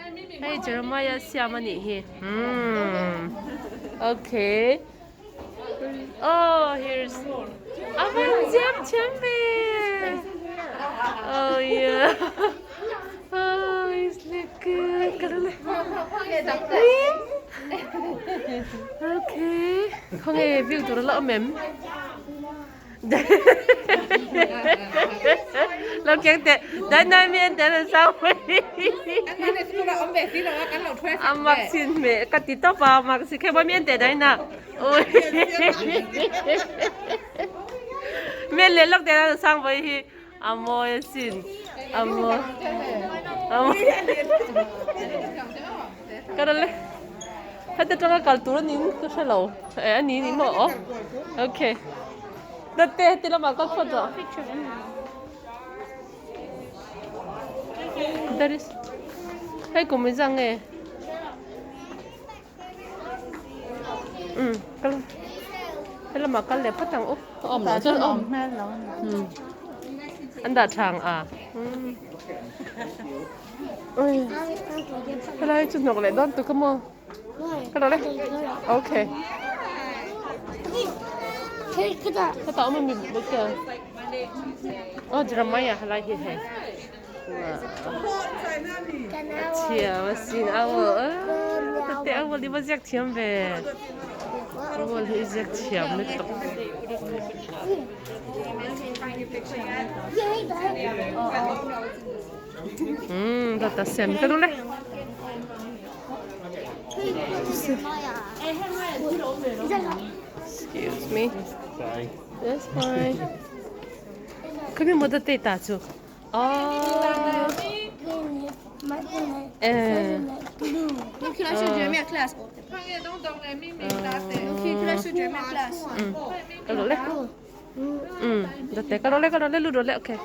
Hei Jeremiah siam a nih hi. Umm okay. Oh here's a van ziak thiam ve. Oh yeah. Oh he's look good. Ka lo le. Okay. Khawnge view tur a la awm em? Lo keng teh dai mi an tel an sang mai. A mak chin hmeh ka ti tawp a mak si khe mi an teh dai na. Ui. Mi an leh lawk teh an sang mai hi a mawi asin a mawi a mawi. Ka rawn le heta tanga kal tur a nin ka hre lo eh a ni ni maw aw okay date heti lamah kal phawt rawh there is hei kum i zang nge um kal helamah kal leh phawt ang u awm loh chuan awm um an dah tha ang a um. Helai chu hnawk leh dawn tuk a maw? Ka rawh le. Okay. Ka ta awm mi buk a. Oh, Jeremiah helai hi hei. Thiam a sin awo. Tate awo li va ziak thiam ve. Awo hi ziak thiam lutuk. Umm dawt a sem ka duh le. Excuse me. That's fine. Kami mo date ta chu. Oh. Eh. Ka duh le. Ừ, date ka rawh le ka rawh le lut rawh le okay.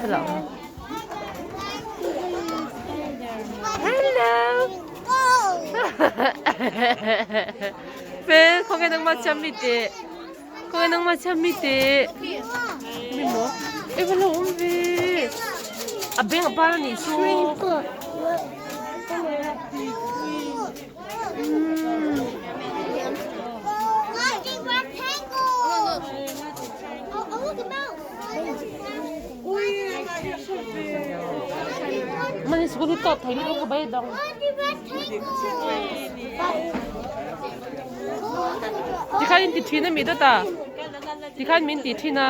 Hello. Hello. Fel khawnge nangmah chiam mi teh. Khawnge nangmah chiam mi teh. Mi maw? E va lo awm ve. A beng a par a nih chu. Mani school hi tawp thei lutuk ka bai dawng. Tikhan in ti thin a mi dawt a. Tikhan min ti thin a.